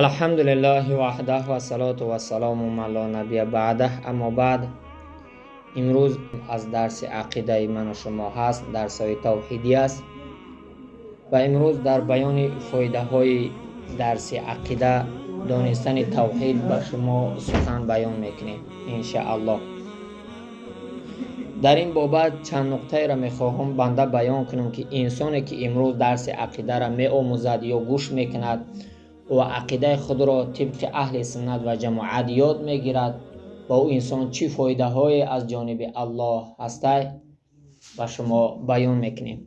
Алҳамду лиллаҳи ваҳдаҳ вассалоту вассалому ман ло набия баъдаҳ, аммо баъд. Имрӯз аз дарси ақидаи ману шумо ҳаст, дарсҳои тавҳидӣ аст ва имрӯз дар баёни фоидаҳои дарси ақида, донистани тавҳид ба шумо сухан баён мекунем, иншааллоҳ. Дар ин бобат чанд нуқтаеро мехоҳам банда баён кунам, ки инсоне ки имрӯз дарси ақидаро меомӯзад ё гӯш мекунад ва ақидаи худро тибқи аҳли суннат ва ҷамоат ёд мегирад, ба ӯ инсон чӣ фоидаҳое аз ҷониби Аллоҳ ҳастай, ба шумо баён мекунем.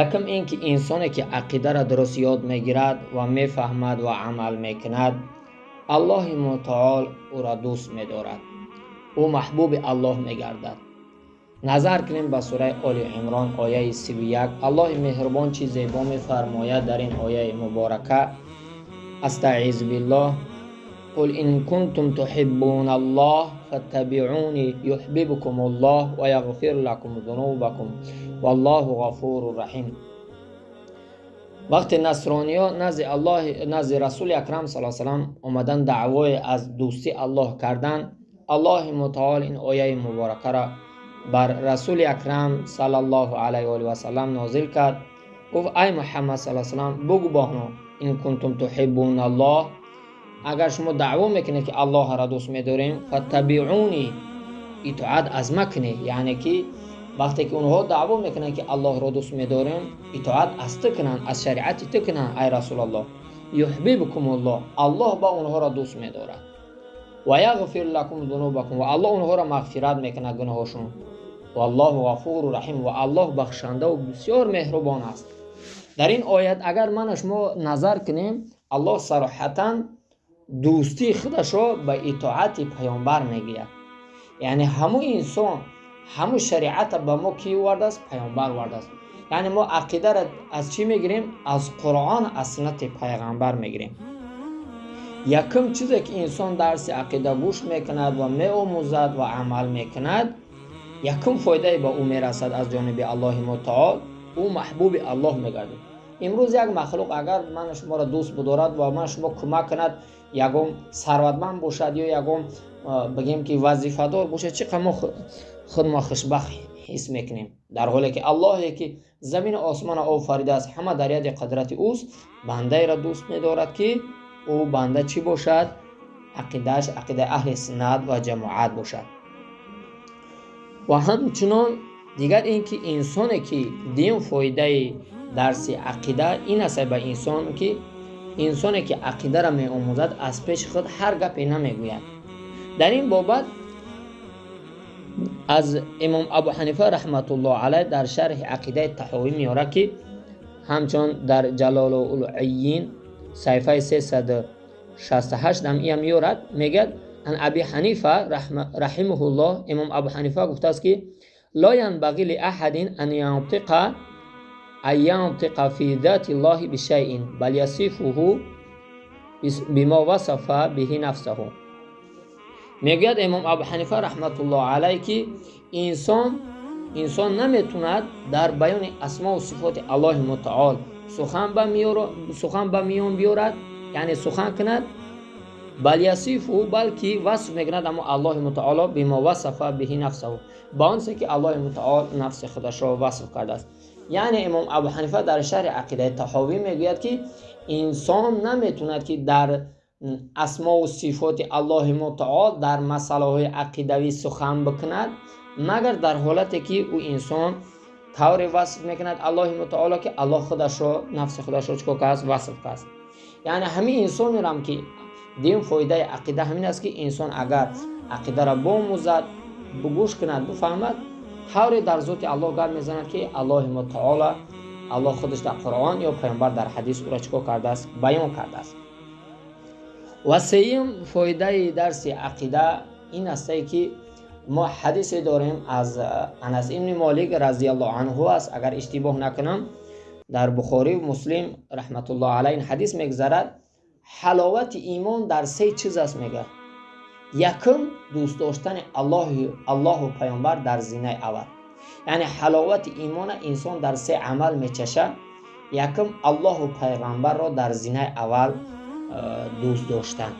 Якум ин ки инсоне ки ақидаро дуруст ёд мегирад ва мефаҳмад ва амал мекунад, Аллоҳи мутаол ӯро дӯст медорад, ӯ маҳбуби Аллоҳ мегардад. Назар кунем ба сураи Оли Имрон, ояи 31. Аллоҳи меҳрубон чӣ зебо мефармояд дар ин ояи муборака: астаъизу биллоҳ, қул ин кунтум туҳиббуналлоҳ фаттабиъуни юҳбибкумуллоҳ ва яғфир лакум зунубакум валлоҳу ғафуру раҳим. Вақте насрониё назди Аллоҳ, назди Расули Акрам саллаллоҳу алайҳи васаллам омадан, даъвое аз дӯстии Аллоҳ кардан, Аллоҳи мутаол ин ояи муборакаро бар Расули Акрам саллаллоҳу алайҳи ва олиҳи васаллам нозил кард. Гуфт: ай Муҳаммад саллаллоҳу алайҳи васаллам, бугӯ ба онҳо, ин кунтум туҳиббуналлоҳ, агар шумо даъво мекунед, ки Аллоҳро дӯст медорем, фаттабиъуни, итоат аз ма кунед. Яъне ки вақте ки онҳо даъво мекунанд, ки Аллоҳро дӯст медорем, итоат аз ту кунанд, аз шариати ту кунанд, ай Расулаллоҳ. Юҳбибкумуллоҳ, Аллоҳ ба онҳоро дӯст медорад. Ва яғфир лакум зунубакум, ва Аллоҳ онҳоро мағфират мекунад гуноҳошон. Валлоҳу ғафуру раҳим, ва Аллоҳ бахшандаву бисёр меҳрубон аст. Дар ин оят агар мана шумо назар кунем, Аллоҳ сароҳатан дӯстии худашро ба итоати паёмбар мегӯяд. Яъне ҳамун инсон, ҳамун шариата ба мо ки овардааст? Паёмбар овардааст. Яъне мо ақидаро аз чӣ мегирем? Аз Қуръон, аз суннати пайғамбар мегирем. Якум чизе ки инсон дарси ақида гӯш мекунад ва меомӯзад ва амал мекунад, якум фоидае ба ӯ мерасад аз ҷониби Аллоҳи мутаол, ӯ маҳбуби Аллоҳ мегардад. Имрӯз як махлуқ агар ман шуморо дӯст бидорад ва ман шумо кӯмак кунад, ягон сарватманд бошад ё ягон, бигем ки, вазифадор бошад, чӣ қадр мо худмо хушбахт ҳис мекунем, дар ҳоле ки Аллоҳе ки замину осмонро офаридааст, ҳама дар яди қудрати ӯст, бандаеро дӯст медорад, ки ӯ банда чӣ бошад? Ақидааш ақидаи аҳли суннат ва ҷамоат бошад. Ва ҳамчунон дигар ин ки инсоне ки дуюм фоидаи дарси ақида ин аст ба инсон, ки инсоне ки ақидаро меомӯзад, аз пеши худ ҳар гапе намегӯяд. Дар ин бобат аз имом Абу Ҳанифа раҳматуллоҳ алайҳ дар шарҳи ақидаи Таҳовӣ меорад, ки ҳамчун дар Ҷалолулъийин саҳифаи 368 ам иам меорад, мегӯяд: ан Аби Ҳанифа раҳимаҳуллоҳ, имом Абу Ҳанифа гуфтааст, ки ло янбағӣ лиаҳадин ан янтиқа фи зати ллоҳи бишайин бал ясифуҳу бимо васафа биҳи нафсаҳу. Мегӯяд имом Абу Ҳанифа раҳматуллоҳ алайҳ, ки инсон наметавонад дар баёни асмову сифоти Аллоҳи мутаол сухан ба миён биёрад, яъне сухан кунад, бал ясифу, балки васф мекунад амо Аллоҳи мутаоло бимо васафа биҳи нафсаҳу, ба он чизе ки Аллоҳи мутаол нафси худашро васф кардааст. Яъне имом Абу Ҳанифа дар шарҳи ақидаи Таҳовӣ мегӯяд, ки инсон наметавонад, ки дар асмову сифоти Аллоҳи мутаол дар масъалаҳои ақидавӣ сухан бикунад, магар дар ҳолате ки ӯ инсон тавре васф мекунад Аллоҳи мутаоло, ки Аллоҳ худашро, нафси худашро чӣ кор кардааст? Васф кардааст. Яъне ҳамин инсонерам ки дуюм фоидаи ақида ҳамин аст, ки инсон агар ақидаро бомӯзад, бугӯш кунад, бифаҳмад, тавре дар зоти Аллоҳ гап мезанад, ки Аллоҳи мутаола, Аллоҳ худаш дар Қуръон ё паёмбар дар ҳадис ӯро чӣ кор кардааст? Баён кардааст. Ва сеюм фоидаи дарси ақида ин астае, ки мо ҳадисе дорем аз Анас ибни Молик разияллоҳу анҳу аст, агар иштибоҳ накунам, дар Бухорию Муслим раҳматуллоҳ алайҳ ин ҳадис мегузарад. Ҳаловати имон дар се чиз аст, мегӯяд. Якум, дӯст доштани Аллоҳу паёмбар дар зинаи аввал. Яъне ҳаловати имона инсон дар се амал мечашад. Якум, Аллоҳу пайғамбарро дар зинаи аввал Дӯст доштан.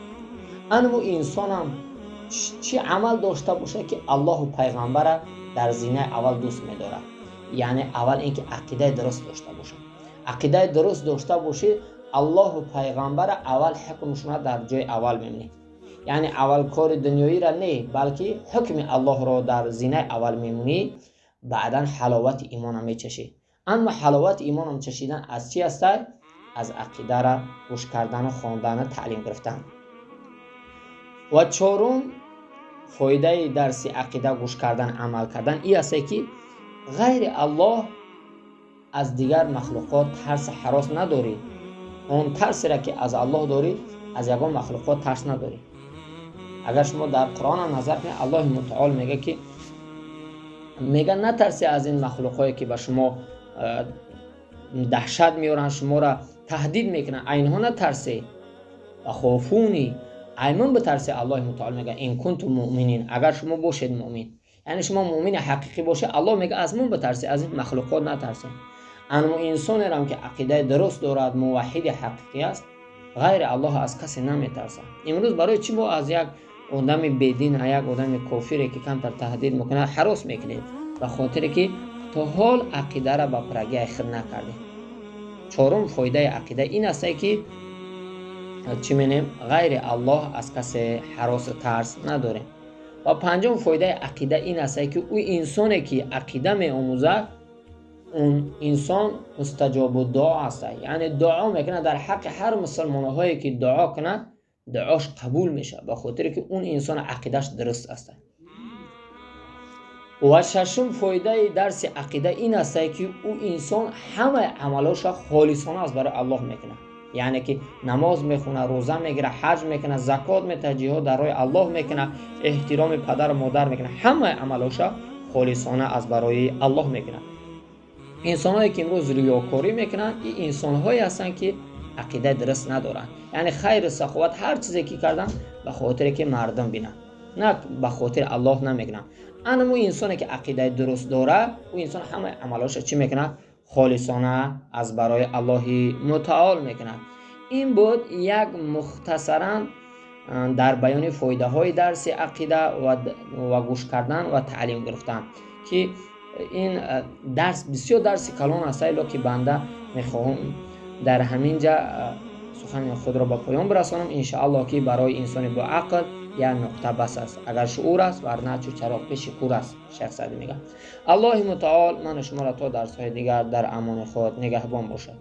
Анму инсонам чӣ амал дошта бошад, ки Аллоҳу пайғамбара дар зинаи аввал дӯст медорад? Яъне аввал ин ки ақидаи дуруст дошта бошад. Ақидаи дуруст дошта бошӣ, Аллоҳу пайғамбара аввал ҳукмшона дар ҷои аввал мемонӣ. Яъне аввал кори дунёиро не, балки ҳукми Аллоҳро дар зинаи аввал мемонӣ, баъдан ҳаловати имона мечашӣ. Аммо ҳаловати имонам чашидан аз чӣ ҳастай? Аз ақидара гӯш кардану хондану таълим гирифтан. Ва чорум фоидаи дарси ақида гӯш кардан, амал кардан ин аст, ки ғайри Аллоҳ аз дигар махлуқот тарси ҳарос надорӣ. Он тарсеро, ки аз Аллоҳ дорӣ, аз ягон махлуқот тарс надорӣ. Агар шумо дар Қуръонам назар кунед, Аллоҳи Мутаол мега, ки мега: «Натарсе аз ин махлуқҳое, ки ба шумо даҳшат меоранд, шуморо таҳдид мекунанд. Айнҳо натарсе. وخافوني, ай ман битарсе». Аллоҳи Мутаол мега: إن كنتم مؤمنين, агар шумо бошед муъмин, яъне шумо муъмини ҳақиқӣ бошед, Аллоҳ мега: «Аз ман битарсе, аз ин махлуқот натарсе». Анмо инсонерам, ки ақидаи дуруст дорад, муваҳҳиди ҳақиқӣ аст, ғайри Аллоҳ аз касе наметарсад. Имрӯз барои чӣ мо аз як одами бедин, як одами кофире, ки камтар таҳдид мекунад, ҳарос мекунем? Ба хотире ки то ҳол ақидара ба пуррагии худ накардем. Чорум фоидаи ақида ин аст, ки чӣ менем? Ғайри Аллоҳ аз касе ҳаросу тарс надорем. Ва панҷум фоидаи ақида ин аст, ки ӯ инсоне, ки ақида меомӯзад, он инсон мустаҷобуддуо аст, яъне дуо мекунад, дар ҳаққи ҳар мусулмонҳое, ки дуо кунад, дуош қабул мешавад, ба хотире ки он инсон ақидаш дуруст аст. Ва шашум фоидаи дарси ақида ин аст, ки ӯ инсон ҳамаи амалоша холисона аз барои Аллоҳ мекунад, яъне ки намоз мехонад, рӯза мегирад, ҳаҷ мекунад, закот метаҳад, ҷиҳод дар роҳи Аллоҳ мекунад, эҳтироми падару модар мекунад, ҳамаи амалоша холисона аз барои Аллоҳ мекунад. Инсонҳое, ки имрӯз риёкорӣ мекунанд, ин инсонҳое ҳастанд, ки ақидаи дуруст надоранд, яъне хайру саховат, ҳар чизе ки карданд, ба хотире ки мардум бинанд, на ба хотири Аллоҳ намекунанд. Анамо инсоне, ки ақидаи дуруст дорад, ӯ инсон ҳамаи амалоша чӣ мекунад? Холисона аз барои Аллоҳи Мутаол мекунад. Ин буд як мухтасаран дар баёни фоидаҳои дарси ақида ва гӯш кардан ва таълим гирифтан, ки ин дарс бисёр дарси калон аст, ки банда мехоҳам дар ҳамин ҷа сухани худро ба поён бирасонам. Иншааллоҳ, ки барои инсони боақл як нуқта бас аст, агар шуур аст, варна чу чароғ пеши кур аст, шайх Саъдӣ мегӯяд. Аллоҳи Мутаол ману шуморо то дарсҳои дигар дар амони худ нигаҳбон бошад.